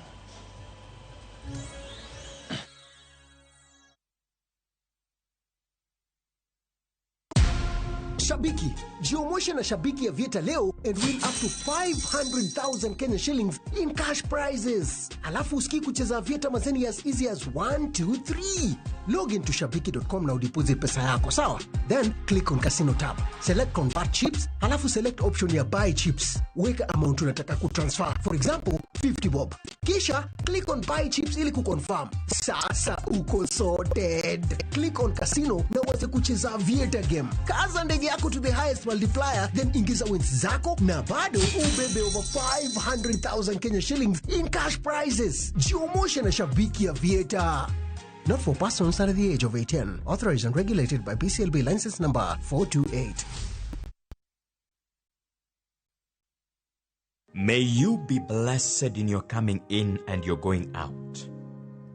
Shabiki, jiomoshe na Shabiki ya Vieta leo and win up to 500,000 Kenya shillings in cash prizes. Alafu usikii kucheza Vieta mazeni as easy as 1, 2, 3. Log into shabiki.com na udeposit pesa yako, sawa? Then click on casino tab. Select convert chips, alafu select option ya buy chips. Weka amount unataka kutransfer, for example 50 bob. Kisha click on buy chips ili kuconfirm. Sasa uko sorted. Click on casino na uanze kucheza Vieta game. Kaza ndege yako to the highest multiplier, then ingiza wins zako na bado ubebe over 500,000 Kenya shillings in cash prizes. Jiomoshe na Shabiki ya Vieta. Not for persons under the age of 18. Authorized and regulated by BCLB license number 428. May you be blessed in your coming in and your going out.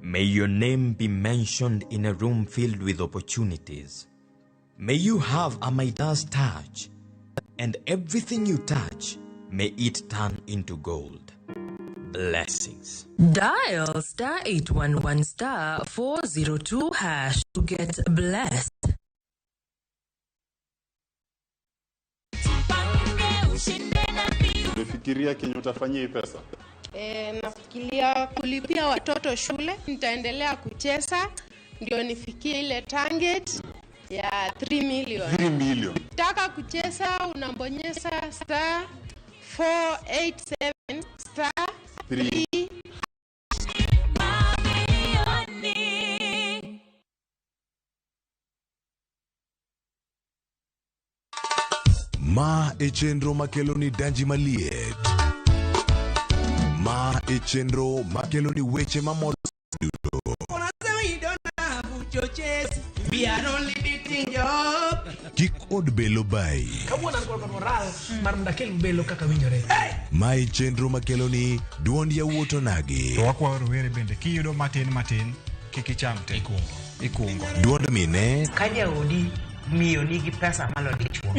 May your name be mentioned in a room filled with opportunities. May you have a Midas touch, and everything you touch, may it turn into gold. Blessings. Dial star 811 star 402 hash to get blessed. Ulifikiria kenye utafanyia hii pesa? Nafikiria kulipia watoto shule. Nitaendelea kucheza ndio nifikie ile target ya 3 million. 3 million. Taka kucheza unabonyeza star 487 star 3. Ma e chenro makelo ni danji maliet. Ma e chenro makelo ni weche mamoro duto. Kik od belo bayi. Kawuono an kod moral mar mondo akel belo kaka winjore. Ma e chenro makelo ni duond yawuot onagi. To wakwayo rowere bende kiyudo matin matin kik icham te. Ikungo. Duond mine Ka jaodi miyo nigi pesa malo dichuo.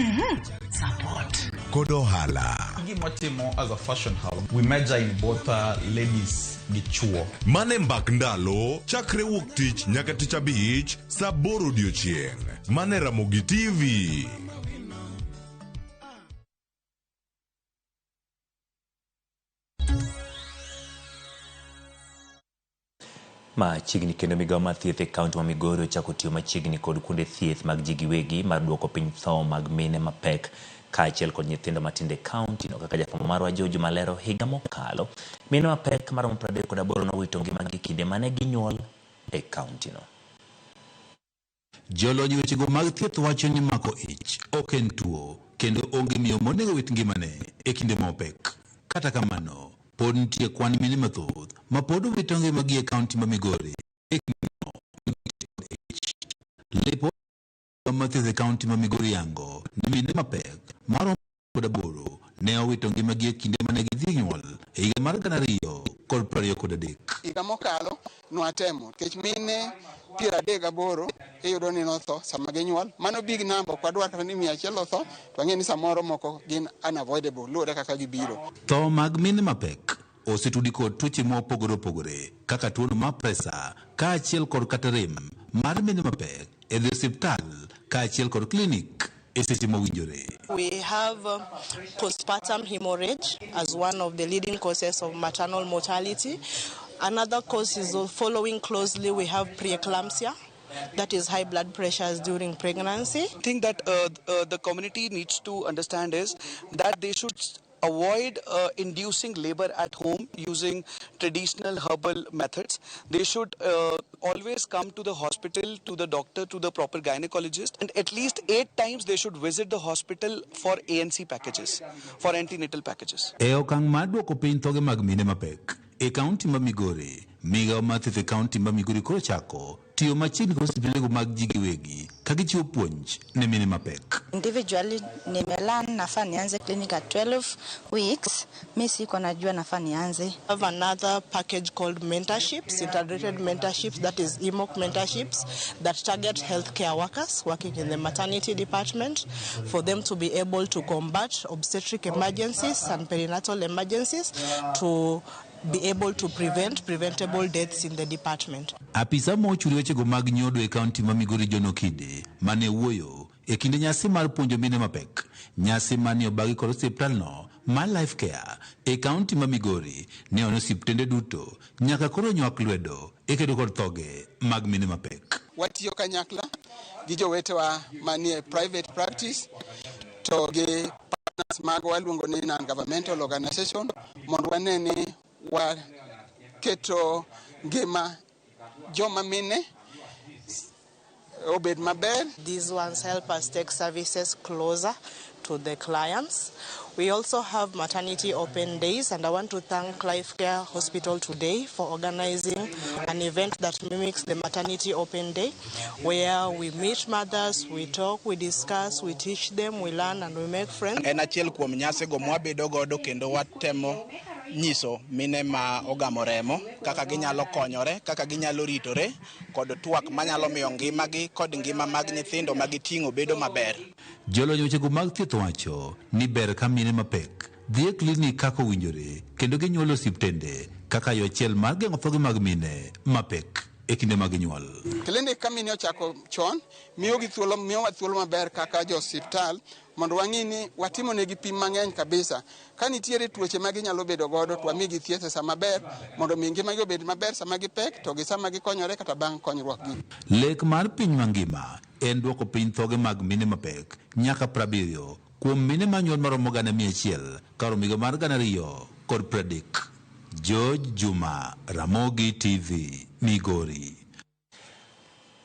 Support. Kod ohala. Gimotimo as a fashion house, we major in both ladies gi chuo. Mane mbak ndalo chakre wuok tich nyaka tich abich saa aboro odiochieng'. Mane Ramogi TV. Machiegni kendo migawo mar thieth e kaunti ma Migori ochako tiyo machiegni kod kuonde thieth mag ji giwegi mar duoko piny tho mag mine mapek kaachiel kod nyithindo matindo e kaunti no. Kaka jafwambo marwa George Malero higa mokalo, mine mapek maromo 38 nowito ngimagi kinde mane ginyuol e kaunti no. Jolony wechego mag thieth wacho ni mako ich ok en tuo kendo onge miyo monego wit ngimane e kinde ma opek. Kata kamano, pod nitie kwan mine mathoth ma pod owito ngimagi e kaunti ma Migori e kindeno ich. Lipot ma thieth e kaunti ma Migori yango ni mine mapek maromo 8 ne owito ngimagi e kinde mane gidhi nyuol e higa mar 2023. Higa mokalo nwatemo nikech mine 38 iyudo ni notho sama ginyuol. Mano big number, ok wadwar kata ni 100 otho, to wang'e ni samoro moko gin unavoidable luwore kaka gibiro. Tho mag mine mapek osetudi kod tuoche mopogore opogore kaka tuono mar presa kaachiel kod kata rem mar mine mapek e dhi osiptal kaachiel kod klinik e seche mowinjore. We have postpartum hemorrhage as one of the leading causes of maternal mortality. Another cause is following closely, we have preeclampsia, that is high blood pressures during pregnancy. The thing that the community needs to understand is that they should avoid inducing labor at home using traditional herbal methods. They should always come to the hospital, to the doctor, to the proper gynecologist, and at least 8 times they should visit the hospital for ANC packages, for antenatal packages. E okang' mar duoko piny thoge mag mine mapek e kaunti ma Migori, migawo mar thieth e kaunti ma Migori koro chako tiyo machiegni kod osiptendego mag ji giwegi ka gichiwo puonj ne mine mapek. Individually nimelearn nafaa nianze clinic at 12 weeks. Mi siko najua nafaa nianze. We have another package called mentorships, integrated mentorships, that is EMOC mentorships that target healthcare workers working in the maternity department for them to be able to combat obstetric emergencies and perinatal emergencies to be able to prevent preventable deaths in the department. Apisa ma ochung' wechego mag nyodo e kaunti ma Migori John Okinde mane wuoyo e kinde nyasi mar puonjo mine mapek, nyasi mane obagi kod osiptalno mar Life Care e kaunti ma Migori ne one osiptende duto nyaka koro nywak lwedo e kedo kod thoge mag mine mapek. Watiyo kanyakla gi jowetewa manie private practice to gi partners magwa waluongo ni non-governmental organization mondo wane ni waketo ngima joma mine obed maber. These ones help us take services closer to the clients. We also have maternity open days, and I want to thank Life Care Hospital today for organizing an event that mimics the maternity open day, where we meet mothers, we talk, we discuss, we teach them, we learn, and we make friends. En achiel kuom nyasigo mwabedo godo kendo watemo nyiso mine ma ogamo remo kaka ginyalo konyore, kaka ginyalo ritore kod twak manyalo miyo ngimagi kod ngima mag nyithindo ma giting'o bedo maber. Jolony wechego mag thieth wacho ni ber ka mine mapek dhi e klinik kaka owinjore kendo ginyuol e osiptende kaka yo achiel mar geng'o thoge mag mine mapek e kinde mag nyuol. Klinik ka mine ochako chon miyogi thuolo, miyowa thuolo maber kaka jo osiptal Mondo wang'i ni watimo negi pim mang'eny kabisa. Ka nitiere tuoche ma ginyalo bedo godo to wamigi thieth e sama ber mondo mi ngimagi obed maber sama gipek to gi sama gikonyore kata bang' konyruokgi. Lek mar piny mangima en duoko piny thoge mag mine mapek nyaka 70 kuom mine manyuol maromo 100,000 kar higa mar 2030. George Juma, Ramogi TV, Migori.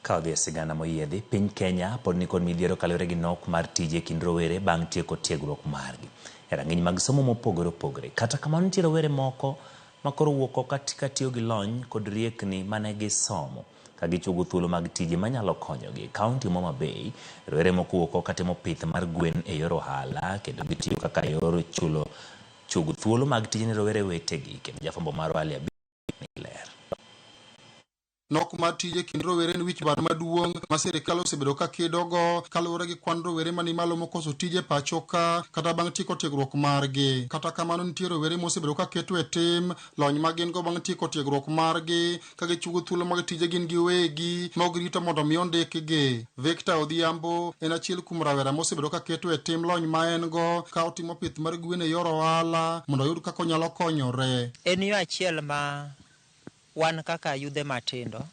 Ka odhi e sigana moyiedhi, piny Kenya pod nikod midhiero kaluwore gi nok mar tije e kind rowere bang' tieko tiegruok margi e rang'iny mag somo mopogore opogore. Kata kamano nitie rowere moko ma koro wuok oko ka tiyo gi lony kod riekni mane gisomo ka gichuogo thuolo mag tije manyalo konyogi. E kaunti ma Homa Bay, rowere moko wuok oko katimo pith mar gwen e yor ohala kendo gitiyo kaka yor chulo chuogo thuolo mag tije ne rowere wetegi kendo jafwambo marwa Ali Abi nigi ler. Nok mar tije kind rowere en wich bar maduong' ma sirikal osebedo ka kedogo kaluwore gi kwan rowere mani malo mokoso tije pacho ka kata bang' tieko tiegruok margi. Kata kamano nitie rowere mosebedo ka keto e tim lony ma gin go bang' tieko tiegruok margi ka gichugo thuolo mag tije gin giwegi ma ok girito mondo mi ondikgi. Victor Odhiambo en achiel kuom rawera mosebedo ka keto e tim lony ma en go ka otimo pith mar gwen e yor ohala mondo oyud kaka onyalo konyore. En yo achiel ma wan kaka yudhe matindo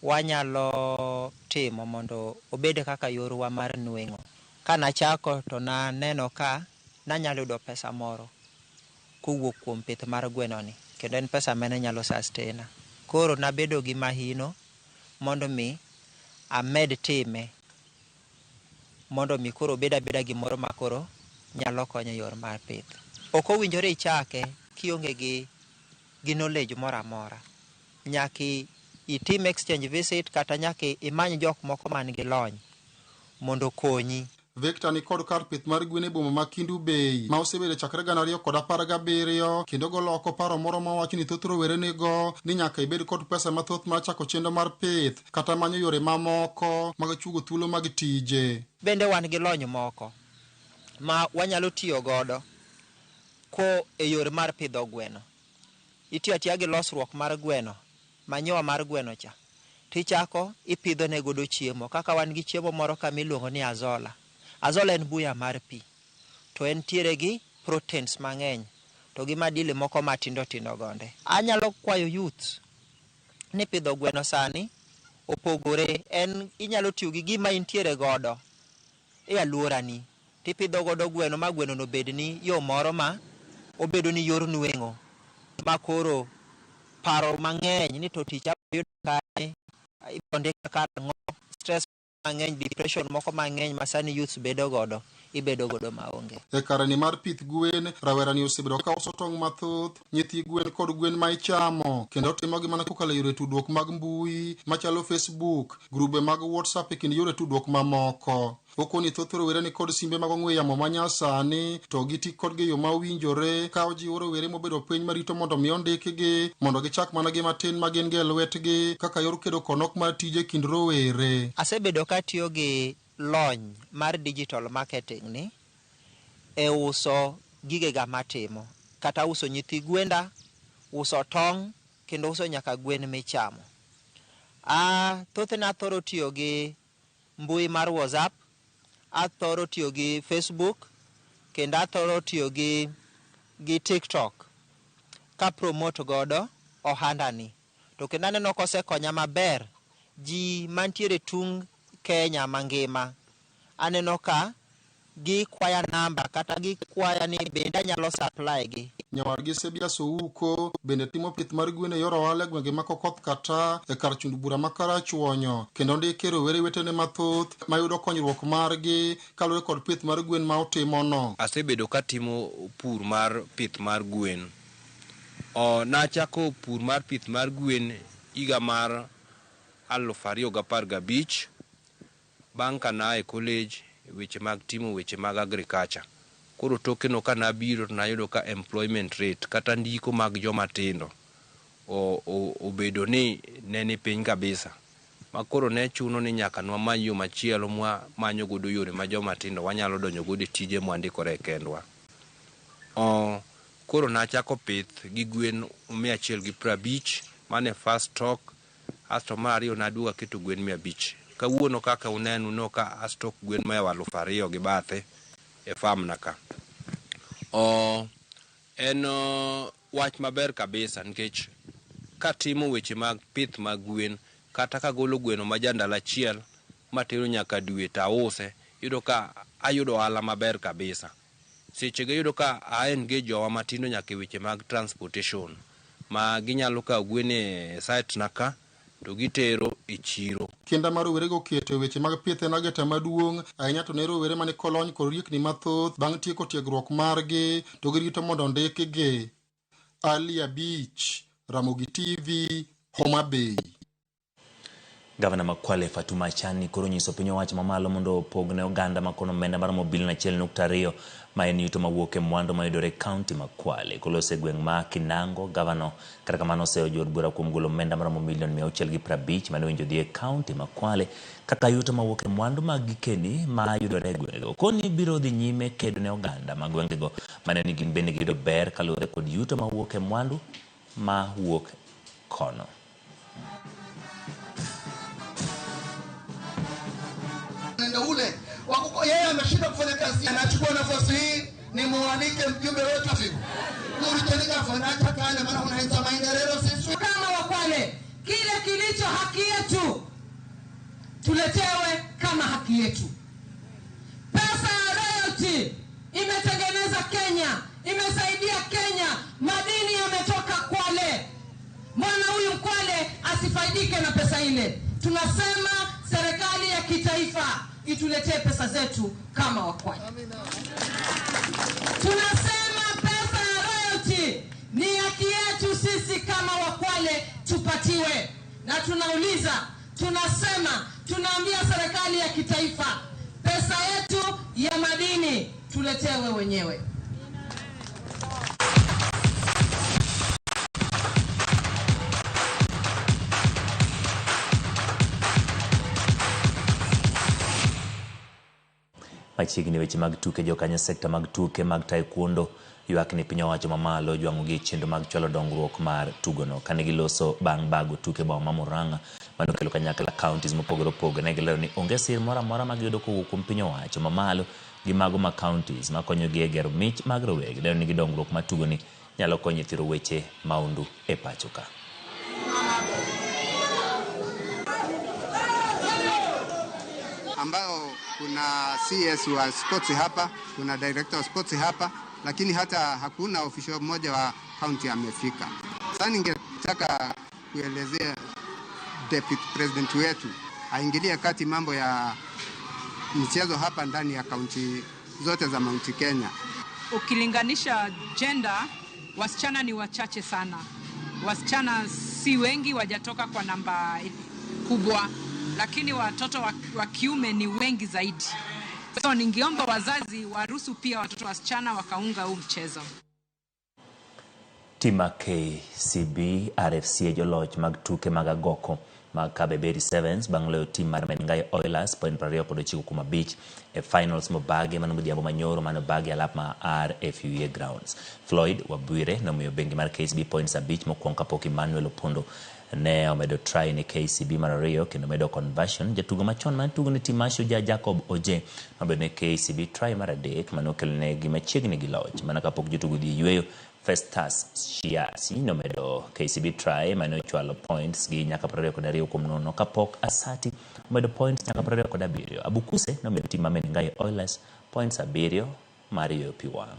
wanyalo timo mondo obed kaka yorwa mar nweng'o. Ka nachako to naneno ka nanyalo yudo pesa moro kowuok kuom pith mar gweno ni, kendo en pesa mane nyalo sustain. Koro nabedo gi mahino mondo mi amed time mondo mi koro obed abeda gimoro ma koro nyalo konyo e yor mar pith. Ok owinjore ichake kionge gi knowledge moro amora. Nyaka itim exchange visit kata nyaka imany jok moko man gi lony mondo okonyi. Victor ni kod kar pith mar gwen e boma ma Kendu Bay ma osebedo chakre 2017 kendo golo oko paro moro mawacho ni thoth rowere nigo ni nyaka ibed kod pesa mathoth mar chako chenro mar pith kata manyo yore mamoko mag chuogo thuolo mag tije. Bende wan gi lony moko ma wanyalo tiyo godo ko e yor mar pidho gweno. Itiyo atiya gi losruok mar gweno, manyiwa mar gweno cha, tichako ipidho ne godo chiemo. Kaka wan gi chiemo moro ka miluongo ni azolla. Azolla en buya mar pi, to entiere gi proteins mang'eny to gi madili moko matindo tindo gonde. Anyalo kwayo youth ni pidho gweno sani opogore, en inyalo tiyo gi gima intiere godo e alworani tipidho godo gweno ma gweno no bedni yo moro ma obedo ni yor nweng'o ma koro paro mang'eny ni to tich abiro yudo kanye, ibiro ndika karang'o, stress mang'eny, depression moko mang'eny ma sani youths bedo godo, ibedo godo maonge. E kareni mar pith gwen, rawerani osebedo ka uso tong' mathoth, nyithi gwen kod gwen ma ichamo, kendo otimogi mana kokalo e yore tudruok mag mbui machalo Facebook, grube mag WhatsApp e kind yore tudruok mamoko. Okoni thoth rowere ni kod simbe mag ong'we yamo manyasani to giti kodgi e yo ma owinjore ka ojiwo rowere mobedo piny marito mondo mi ondikgi mondo gichak mana gi matin ma gin go e lwetgi kaka yor kedo kod nok mar tije e kind rowere. Asebedo ka atiyo gi lony mar digital marketing ni e uso gigega matimo, kata uso nyithi gwenda, uso tong' kendo uso nyaka gwen michamo. Thothne athoro tiyo gi mbui mar WhatsApp, athoro tiyo gi Facebook, kendo athoro tiyo gi TikTok ka promote godo ohanda ni. To kendo aneno kosekonya maber, ji mantiere tung' Kenya mangima, aneno ka gikwaya namba kata gikwaya ni bende anyalo supply gi. Nyawadgi Sebias Ouko bende timo pith mar gwen e yor ohala e gwenge ma Kokoth kata e kar chund bura ma Karachuonyo kendo ndike rowere wetene mathoth mayudo konyruok margi kaluwore kod pith mar gwen ma otimono. Asebedo katimo pur mar pith mar gwen. Nachako pur mar pith mar gwen higa mar 2015 bang' ka naa e college weche mag timo weche mag agriculture. Koro toke no ka nabiro to nayudo ka employment rate kata ndiko mag joma tindo obedo ni ne ni piny kabisa. Ma koro ne chuno ni nyaka nwamany yo machielo mwamanyo godo yore ma joma tindo wanyalo donjo godo e tije mwandikore kendwa. Koro nachako pith gi gwen 150 mane first stock, asto mar ariyo naduogo aketo gwen 500. Kawuono kaka uneno no ka a stock gwen mohewo 2000 gi bathe e farm na ka. En wach maber kabisa nikech katimo weche mag pith mag gwen kata kagolo gweno ma ja ndalo achiel matero nyaka dwe to ause, iyudo ka ayudo ohala maber kabisa. Sechego iyudo ka a engage jowa matindo nyaka e weche mag transportation ma ginyalo kawo gwen e site na ka to gitero e chiro. Kinda ma rowerego oketo e weche mag pith en ageta maduong' ahinya to ne rowere mani kolony kod riekni mathoth bang' tieko tiegruok margi to girito mondo ondikgi. Ali Abich, Ramogi TV, Homa Bay. Gavana ma Kwale Fatuma Achani koro onyiso piny owacho mamalo mondo opog ne oganda ma kono omenda maromo bilion 1.2 ma en yuto mawuok e mwandu mayudore e kaunti ma Kwale. Koloso e gweng' ma Kinango, gavano kata kamano oseyo jood bura kuom golo omenda maromo milion 650 mane owinjo dhi e kaunti ma Kwale kaka yuto mawuok e mwandu mag gikeni ma yudore e gwengego. Koni biro dhi nyime kedo ne oganda ma gwengego mane ni gin bende giyudo ber kaluwore kod yuto mawuok e mwandu ma wuok kono. Nenda ule wako yeye ameshindwa kufanya kazi, anachukua nafasi hii ni mualike mjumbe wetu maana sisi kama Wakwale, kile kilicho haki yetu tuletewe kama haki yetu. Pesa ya royalty imetengeneza Kenya, imesaidia Kenya, madini yametoka Kwale. Mwana huyu Mkwale asifaidike na pesa ile. Tunasema serikali ya kitaifa ituletee pesa zetu kama Wakwale. Tunasema pesa ya royalty ni haki yetu sisi kama Wakwale tupatiwe. Na tunauliza, tunasema, tunaambia serikali ya kitaifa pesa yetu ya madini tuletewe wenyewe. Machiegni weche mag tuke jokanyo sekta mag tuke mag taekwondo ywak ni piny owacho mamalo jwang'o gi chenro mag chwalo dongruok mar tugono. Kane giloso bang' bago tuke boma ma Murang'a mane okelo kanyakla counties mopogore opogore, ne gilero ni onge sir moro amora ma giyudo kowuok kuom piny owacho mamalo gi mago ma counties makonyogi e gero mich mag rowere. Gilero ni gi dongruok mar tugoni nyalo konyo e thiro weche maundu e pacho ka. Ambao kuna CS wa sports hapa, kuna director wa sports hapa, lakini hata hakuna official mmoja wa county amefika. Sasa ningetaka kuelezea deputy president wetu aingilie kati mambo ya michezo hapa ndani ya county zote za Mount Kenya. Ukilinganisha gender, wasichana ni wachache sana. Wasichana si wengi, wajatoka kwa namba kubwa, lakini watoto wa kiume ni wengi zaidi. So ningeomba wazazi waruhusu pia watoto wasichana wakaunga huu mchezo. Tima KCB RFC e joloch mag tuke mag agoko mag Kabeberi Sevens bang' loyo tim mar Menengai Oilers point 29.5 e finals mobagi mano midhiambo manyoro mane obagi alap ma RFUEA grounds. Floyd Wabwire nomiyo bengi mar KCB points 5 mokwongo kapok Emmanuel Opondo ne omedo try ne KCB mar 2 kendo medo conversion. Jatugo machon mane tugo ne tim mar Shujaa Jacob Oje nobedo ne KCB try mar 3 mane okelonegi machiegni gi loch. Mana kapok jotugo dhi yueyo, Festus Shiasi nomedo KCB try mane ochwalo points gi nyaka 22-0 kapok Asati omedo points nyaka 27. Abukuse nomedo tim mar Menengai Oilers points 7 mar yueyo pi wang'.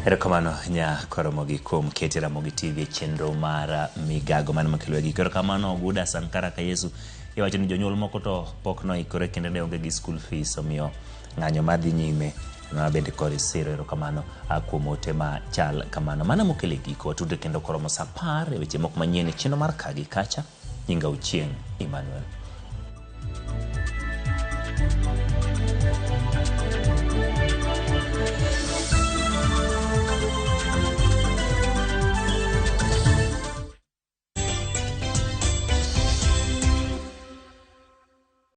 Erokamano nya Koromogi kuom kete Ramogi TV e chenro mar migago mano makelo e giko. Erokamano Oguda Sankara Kayesu. Iwacho ni jonyuol moko to pok noikore kendo ne onge gi school fees omiyo ng'anyo madhi nyime ma bende koro isiro. Erokamano kuom ote ma chal kamano. Mano mokelo e giko. Watudre kendo koromo sa 10 e weche moko manyien e chenro mar ka gi kacha. Nyinga Ochieng' Emmanuel.